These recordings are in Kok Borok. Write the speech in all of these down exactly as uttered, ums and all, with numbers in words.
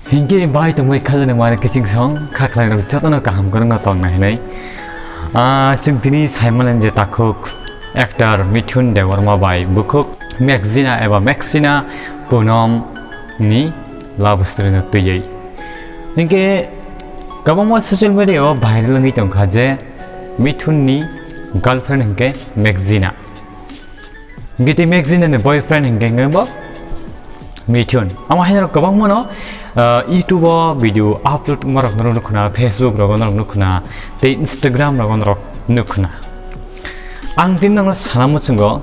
Hinkhe bai tongbai khajani mare kiching song kha khlairok jotono kaham kwrwngno tongna hinwi. Ah, chwng tini saimanan je takhuk actor Mithun Debbarma bai bukhuk Megzina eba Mexina Punom ni love story no twiwi. Hinkhe kwbangma social media o viral wngwi tongkha je Mithun ni girlfriend hinkhe Megzina. Hinkhe tei Megzina ni boyfriend hinkhe, hinkhe bo Mithun. Amo haino kwbangma no, ah, YouTube o video upload wngmarok norok nukhuna, Facebook rogo norok nukhuna, tei Instagram rogo norok nukhuna. Ang tini nokno sana muchungo,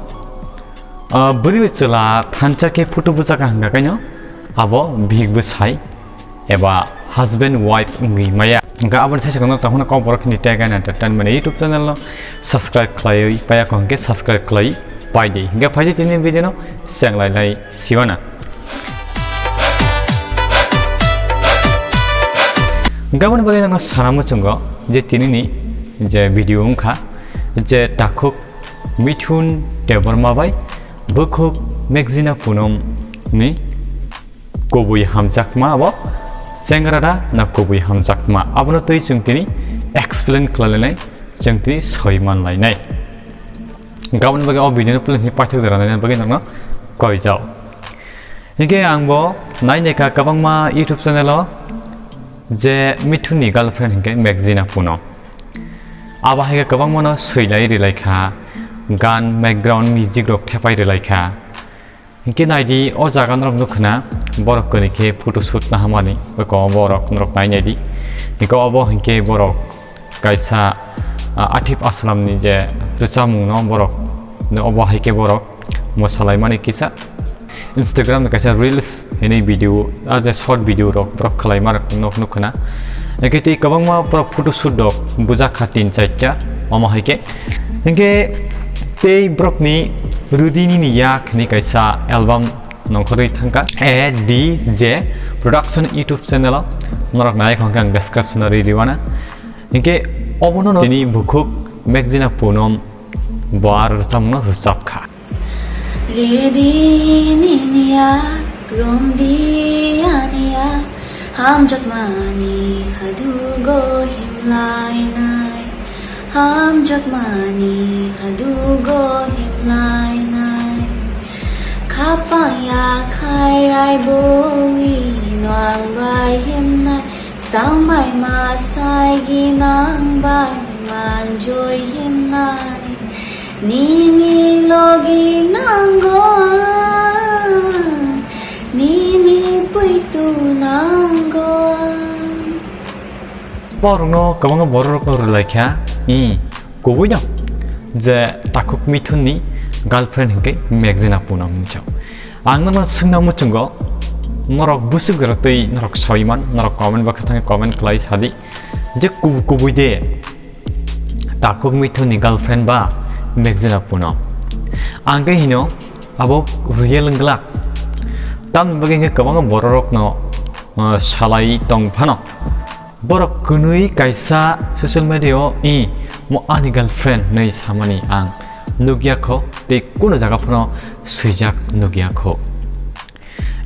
ah, bwrwi bai chwla thansa khe photo bwchaka hwnkha kaino abo bihik bwsai eba husband wife wngwi maya. Hwnkha aboni saisa kono tongkhana kok borok hini tag and entertainment YouTube channel no subscribe khlaiwi paya ko hwnkhe subscribe khlai pai di. Hwnkhe phai di tini video no chenglai lai siwana. Hwnkhe aboni bagwi nokno sana muchungo je tini ni je video wngkha je takhuk Mithun Debbarma bai bukhuk Megzina Punom ni kubui hamjakma abo chengra da na kubui hamjakma, abono twi chwng tini explain khlailainai, chwng tini soi manlainai. Gaboni bagwi o video no please paithak jora naina bagwi nokno koijao. Hinkhe ang bo nainaikha kwbangma YouTube channel o je Mithun ni girlfriend hinkhe Megzina Punom. Abo haikhe kwbangma no swilai rilaikha, gan background music rok thepai rilaikha. Hinkhe naidi o jaga norok nukhuna borok kwrwi khe photo shoot nahamani, eko borok norok nai naidi. Hinkhe obo hinkhe borok kaisa, ah, Atif Aslam ni je rwchapmung no borok, obo haikhe borok mwsalaimani kisa Instagram ni kaisa reels hinwi video, ah, je short video rok borok khwlaima rok nok nukhuna. Hinkhe tei kwbangma borok photo shoot rok bujakha tin charta omo haikhe. Hinkhe tei borok ni Rudini ni Yak hinwi kaisa album nongkhorwi thangkha A D J Production YouTube channel o, norok nai khongkhe ang description o rwi rwana. Hinkhe obono no tini bukhuk Megzina Punom bo aro rwchapmung no rwchapkha. Rudini ni Yak, Rudini ni Yak, hamjakmani hadugo himlainai, hamjakmani hadugo himlainai. Khapang ya khairai bui nwng bai himnai, sambai ma saigi nang bai manjoi himnai. Nini logi nango ang, nini puitu nango ang. Borokno kwbangma bororokno rwlaikha, i, kubuino je takhuk Mithunni girlfriend hinkhe Megzina Punom hinwi sao. Ang nono swngna muchungo, norok bwswk jora twi norok sawi man, norok comment baksa thangwi comment khlai sadi je kubu kubui de takhuk Mithunni girlfriend ba Megzina Punom. Ang khe hino abo real wngglak. Tamni bagwi hinkhe kwbangma bororokno, uh, salai tong phano. Borok kwnwi kaisa social media o, "I, mo ani girlfriend," hinwi samani ang nukya kho, tei kuno jaga phano swijak nukya kho.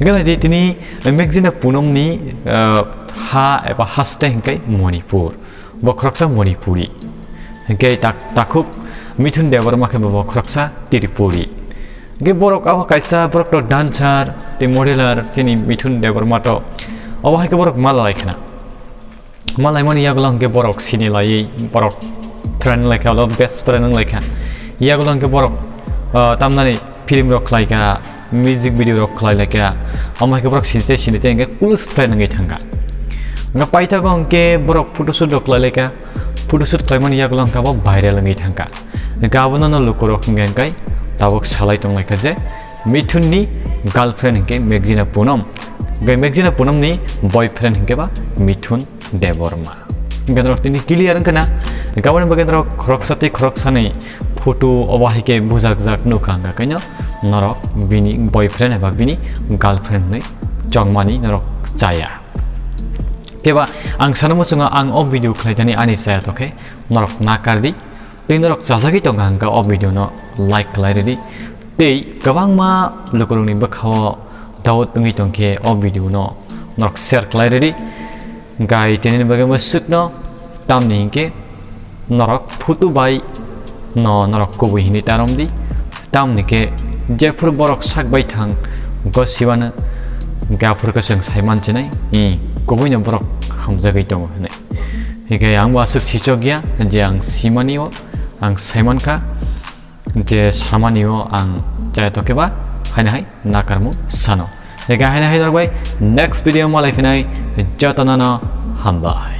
Hinkhe naidi tini Megzina Punomni, uh, ha eba haste hinkhe Manipur. Bo khoroksa Manipuri. Hinkhe tak-, takhuk Mithun Debbarma khe bo khoroksa Tripuri. Hinkhe borok abo kaisa borok to dancer, tei modeler, tini Mithun Debbarma to. Obo hai khe borok ma lalai khna. Ma laimani yagulo hinkhe borok sini laiwi, borok friend wnglaikha, olo best friend wnglaikha. Yagulo hinkhe borok, ah, tamnani film rok khlaikha, music video rok khlailaikha. Omo hai khe borok sini tei sini tei hinkhe close friend wngwi thangkha. Hinkhe paithago hinkhe borok photoshoot rok khlailaikha. Photoshoot khlaimani yagulo hinkhe abo viral wngwi thangkha. Hinkhe abono no lukurok hinkhe hinkhe tabuk salai tonglaikha je Mithunni girlfriend hinkhe Megzina Punom. Hinkhe Megzina Punomni boyfriend hinkhe ba Mithun Debbarma. Hinkhe norok tini clear wngkha na? Hinkhe aboni bagwi norok khoroksa tei khoroksani photo obo hai khe bujakjak nukha, hinkhe kaino norok bini boyfriend eba bini girlfriend hinwi chongmani norok chaya. Keba ang sana muchungo ang o video khlaithani ani chaya tokhe norok nakardi. Tei norok chajagwi tongkha hwnkhe o video no like khlai rwdi. Tei kwbangma lukurokni bwkhao doubt wngwi tongkhe o video no norok share khlai ridi. Gai tini bagwi mwswkno tamni hinkhe norok photo bai no norok kubui hinwi tarom di. Tamni khe jephuru borok sak bai thang go sibano gaphuru khe chwng sai man chinai, i kubuino borok hamjagwi tongo hinwi. Hinkhe ang bo aswk sichok ya je ang simani o ang sai man kha je samani o ang chaya tokeba haino hai nakarmung sano. Hinkhe haino hai norok bai next video malai phinai jotono no hambai.